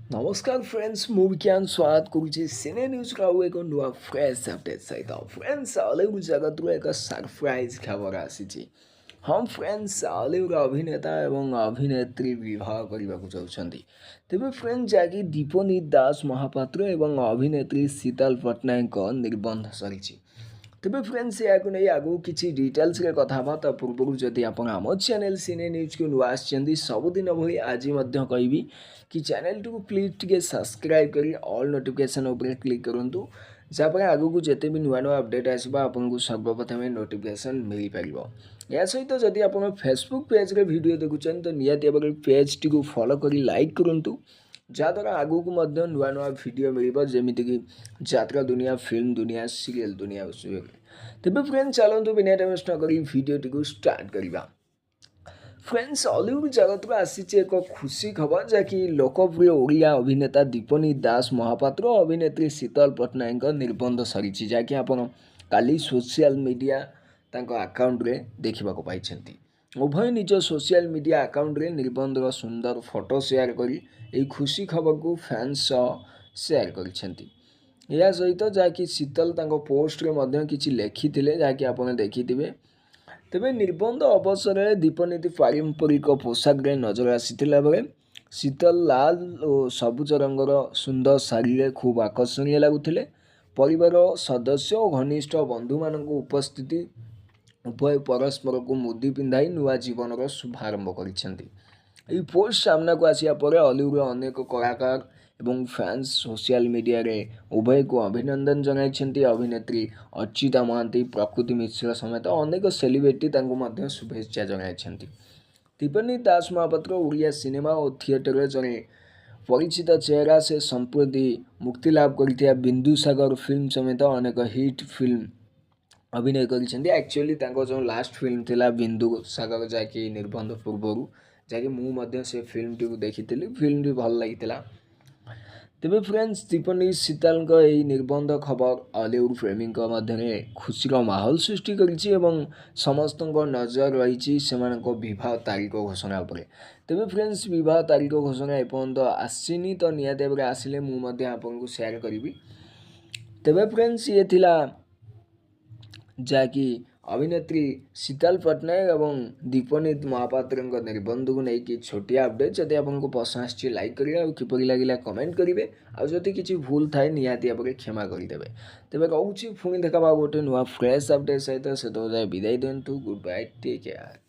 ନମସ୍କାର ଫ୍ରେଣ୍ଡସ୍, ମୁଁ ବିଜ୍ଞାନ ସ୍ୱାଗତ କରୁଛି ସିନେ ନ୍ୟୁଜ୍ର ଆଉ ଏକ ନୂଆ ଫ୍ରେଶ୍ ଅପଡେଟ୍ ସହିତ। ଫ୍ରେଣ୍ଡସ୍, ଅଲିଉଡ଼ ଜଗତରୁ ଏକ ସରପ୍ରାଇଜ୍ ଖବର ଆସିଛି। ହଁ ଫ୍ରେଣ୍ଡସ୍, ଅଲିଉଡ଼ ଅଭିନେତା ଏବଂ ଅଭିନେତ୍ରୀ ବିବାହ କରିବାକୁ ଯାଉଛନ୍ତି। ତେବେ ଫ୍ରେଣ୍ଡସ୍, ଯାହାକି ଦୀପନିତ ଦାସ ମହାପାତ୍ର ଏବଂ ଅଭିନେତ୍ରୀ ଶୀତଲ ପଟ୍ଟନାୟକଙ୍କ ନିର୍ବନ୍ଧ ସରିଛି। ତେବେ ଫ୍ରେଣ୍ଡସ୍, ଏହାକୁ ନେଇ ଆଗକୁ କିଛି ଡିଟେଲ୍ସରେ କଥା ହେବା। ତା ପୂର୍ବରୁ ଯଦି ଆପଣ ଆମ ଚ୍ୟାନେଲ୍ ସିନେ ନ୍ୟୁଜ୍କୁ ନୂଆ ଆସିଛନ୍ତି, ସବୁଦିନ ଭଳି ଆଜି ମଧ୍ୟ କହିବି କି ଚ୍ୟାନେଲଟିକୁ ପ୍ଲିଜ୍ ଟିକେ ସବସ୍କ୍ରାଇବ୍ କରି ଅଲ୍ ନୋଟିଫିକେସନ୍ ଉପରେ କ୍ଲିକ୍ କରନ୍ତୁ, ଯାହାଫଳରେ ଆଗକୁ ଯେତେ ବି ନୂଆ ନୂଆ ଅପଡ଼େଟ୍ ଆସିବ, ଆପଣଙ୍କୁ ସର୍ବପ୍ରଥମେ ନୋଟିଫିକେସନ୍ ମିଳିପାରିବ। ଏହା ସହିତ ଯଦି ଆପଣ ଫେସବୁକ୍ ପେଜ୍ରେ ଭିଡ଼ିଓ ଦେଖୁଛନ୍ତି, ତ ନିହାତି ଭାବରେ ପେଜ୍ଟିକୁ ଫଲୋ କରି ଲାଇକ୍ କରନ୍ତୁ, ଯାହାଦ୍ୱାରା ଆଗକୁ ମଧ୍ୟ ନୂଆ ନୂଆ ଭିଡ଼ିଓ ମିଳିବ, ଯେମିତିକି ଯାତ୍ରା ଦୁନିଆ, ଫିଲ୍ମ ଦୁନିଆ, ସିରିଏଲ୍ ଦୁନିଆ ବିଷୟରେ। ତେବେ ଫ୍ରେଣ୍ଡ, ଚାଲନ୍ତୁ ବିନା ଟାଇମ୍ ୱେଷ୍ଟ ନ କରି ଭିଡ଼ିଓଟିକୁ ଷ୍ଟାର୍ଟ କରିବା। ଫ୍ରେଣ୍ଡସ୍, ଅଲିଉଡ଼ ଜଗତରୁ ଆସିଛି ଏକ ଖୁସି ଖବର, ଯାହାକି ଲୋକପ୍ରିୟ ଓଡ଼ିଆ ଅଭିନେତା ଦୀପନିତ ଦାସ ମହାପାତ୍ର ଓ ଅଭିନେତ୍ରୀ ଶୀତଲ ପଟ୍ଟନାୟକଙ୍କ ନିର୍ବନ୍ଧ ସରିଛି, ଯାହାକି ଆପଣ କାଲି ସୋସିଆଲ ମିଡ଼ିଆ ତାଙ୍କ ଆକାଉଣ୍ଟରେ ଦେଖିବାକୁ ପାଇଛନ୍ତି। ଉଭୟ ନିଜ ସୋସିଆଲ ମିଡ଼ିଆ ଆକାଉଣ୍ଟରେ ନିର୍ବନ୍ଧର ସୁନ୍ଦର ଫଟୋ ସେୟାର କରି ଏହି ଖୁସି ଖବରକୁ ଫ୍ୟାନ୍ସ ସହ ସେୟାର କରିଛନ୍ତି। ଏହା ସହିତ ଯାହାକି ଶୀତଲ ତାଙ୍କ ପୋଷ୍ଟରେ ମଧ୍ୟ କିଛି ଲେଖିଥିଲେ, ଯାହାକି ଆପଣ ଦେଖିଥିବେ। ତେବେ ନିର୍ବନ୍ଧ ଅବସରରେ ଦୀପନିତି ପାରମ୍ପରିକ ପୋଷାକରେ ନଜର ଆସିଥିଲା ବେଳେ ଶୀତଲ ଲାଲ ଓ ସବୁଜ ରଙ୍ଗର ସୁନ୍ଦର ଶାଢ଼ୀରେ ଖୁବ୍ ଆକର୍ଷଣୀୟ ଲାଗୁଥିଲେ। ପରିବାର ସଦସ୍ୟ ଓ ଘନିଷ୍ଠ ବନ୍ଧୁମାନଙ୍କ ଉପସ୍ଥିତି ଉଭୟ ପରସ୍ପରକୁ ମୁଦି ପିନ୍ଧାଇ ନୂଆ ଜୀବନର ଶୁଭାରମ୍ଭ କରିଛନ୍ତି। ଏହି ପୋଷ୍ଟ ସାମ୍ନାକୁ ଆସିବା ପରେ ଅଲିଉଡ଼ର ଅନେକ କଳାକାର ଏବଂ ଫ୍ୟାନ୍ସ ସୋସିଆଲ ମିଡ଼ିଆରେ ଉଭୟକୁ ଅଭିନନ୍ଦନ ଜଣାଇଛନ୍ତି। ଅଭିନେତ୍ରୀ ଅର୍ଚ୍ଚିତା ମହାନ୍ତି, ପ୍ରକୃତି ମିଶ୍ର ସମେତ ଅନେକ ସେଲିବ୍ରିଟି ତାଙ୍କୁ ମଧ୍ୟ ଶୁଭେଚ୍ଛା ଜଣାଇଛନ୍ତି। ଦୀପନିତ ଦାସ ମହାପାତ୍ର ଓଡ଼ିଆ ସିନେମା ଓ ଥିଏଟରରେ ଜଣେ ପରିଚିତ ଚେହେରା। ସେ ସମ୍ପ୍ରତି ମୁକ୍ତିଲାଭ କରିଥିବା ବିନ୍ଦୁସାଗର ଫିଲ୍ମ ସମେତ ଅନେକ ହିଟ୍ ଫିଲ୍ମ ଅଭିନୟ କରିଛନ୍ତି। ଆକ୍ଚୁଆଲି ତାଙ୍କ ଯେଉଁ ଲାଷ୍ଟ ଫିଲ୍ମ ଥିଲା ବିନ୍ଦୁସାଗର, ଯାହାକି ନିର୍ବନ୍ଧ ପୂର୍ବରୁ, ଯାହାକି ମୁଁ ମଧ୍ୟ ସେ ଫିଲ୍ମଟିକୁ ଦେଖିଥିଲି, ଫିଲ୍ମଟି ଭଲ ଲାଗିଥିଲା। ତେବେ ଫ୍ରେଣ୍ଡସ୍, ଦୀପନିତ ଶୀତଲଙ୍କ ଏହି ନିର୍ବନ୍ଧ ଖବର ଅଲିଉଡ଼ ପ୍ରେମୀଙ୍କ ମଧ୍ୟରେ ଖୁସିର ମାହୋଲ ସୃଷ୍ଟି କରିଛି ଏବଂ ସମସ୍ତଙ୍କ ନଜର ରହିଛି ସେମାନଙ୍କ ବିବାହ ତାରିଖ ଘୋଷଣା ଉପରେ। ତେବେ ଫ୍ରେଣ୍ଡସ୍, ବିବାହ ତାରିଖ ଘୋଷଣା ଏପର୍ଯ୍ୟନ୍ତ ଆସିନି, ତ ନିହାତି ଭାବରେ ଆସିଲେ ମୁଁ ମଧ୍ୟ ଆପଣଙ୍କୁ ସେୟାର କରିବି। ତେବେ ଫ୍ରେଣ୍ଡସ୍, ଇଏ ଥିଲା ଯାହାକି ଅଭିନେତ୍ରୀ ଶୀତଲ ପଟ୍ଟନାୟକ ଏବଂ ଦୀପନିତ ମହାପାତ୍ରଙ୍କ ନିର୍ବନ୍ଧକୁ ନେଇକି ଛୋଟିଆ ଅପଡ଼େଟ୍। ଯଦି ଆପଣଙ୍କୁ ପସନ୍ଦ ଆସିଛି, ଲାଇକ୍ କରିବେ ଆଉ କିପରି ଲାଗିଲା କମେଣ୍ଟ କରିବେ। ଆଉ ଯଦି କିଛି ଭୁଲ ଥାଏ, ନିହାତି ଭାବରେ କ୍ଷମା କରିଦେବେ। ତେବେ ରହୁଛି, ପୁଣି ଦେଖା ଗୋଟେ ନୂଆ ଫ୍ରେଶ୍ ଅପଡ଼େଟ୍ ସହିତ। ସେତେବେଳେ ଯାଏ ବିଦାୟ ଦିଅନ୍ତୁ। Good bye, take care.